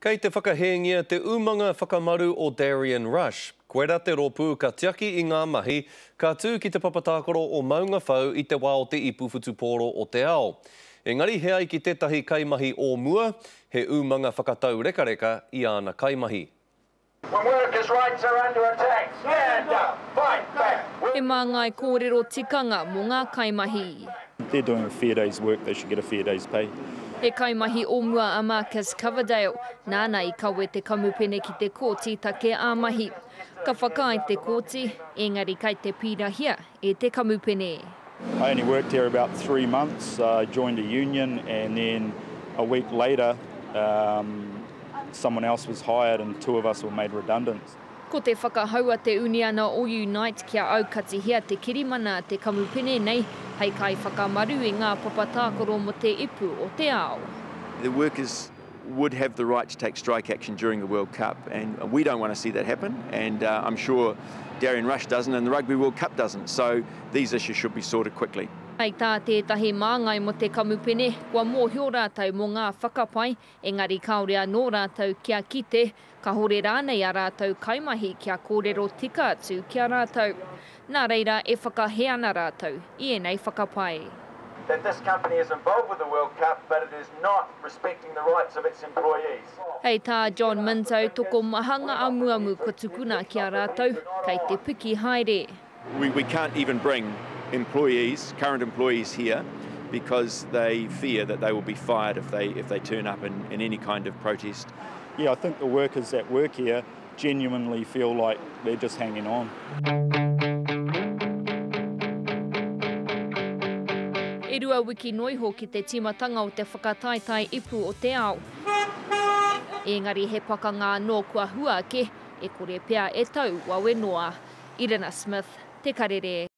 Kei te whakahēngia te umanga whakamaru o Darien Rush. Koira te rōpū ka tiaki i ngā mahi ka tū ki te papa tākaro o Maungawhau i te wā o te Ipu Whutupōro o te Ao. Engari he ai ki tētahi kaimahi o mua, he umanga whakataurekareka i āna kaimahi. When workers' rights are under attack, stand up, fight back. He māngai kōrero tikanga mō ngā kaimahi. If they're doing a fair day's work, they should get a fair day's pay. He kaimahi o mua a Marcus Coverdale, nāna i kawe te kamupene ki te kōti take ā-mahi. Ka whakaae te kōti, engari kai te pīrahia e te kamupene. I only worked here about 3 months, I joined a union and then a week later um, someone else was hired and two of us were made redundant. Ko te whakahau a te uniana o Unite kia aukatihia te kirimana a te kamupene nei hei kaiwhakamaru i ngā papa tākaro mō te ipu o te ao. The workers would have the right to take strike action during the World Cup and we don't want to see that happen and uh, I'm sure Darien Rush doesn't and the Rugby World Cup doesn't so these issues should be sorted quickly. Hei tā tētahi māngai mō te kamupene, kua mōhio rātou mō ngā whakapae, engari kāore anō rātou kia kite, Kahore rānei a rātou kaimahi kia kōrero tika atu ki a rātou. Nā reira e whakahē ana rātou i ēnei whakapae. That this company is involved with the World Cup but it is not respecting the rights of its employees. Hei tā John Minto, tokomaha ngā amuamu kua tukuna ki a rātou, kei te piki haere. We, we can't even bring employees, current employees here because they fear that they will be fired if they, if they turn up in, in any kind of protest. Yeah, I think the workers that work here genuinely feel like they're just hanging on. E rua wiki noa iho ki te tīmatanga o te whakataetae ipu o te ao. Engari he pakanga anō kua hua ake, e kore pea e tau wawe noa. Irina Smith, Te Karere.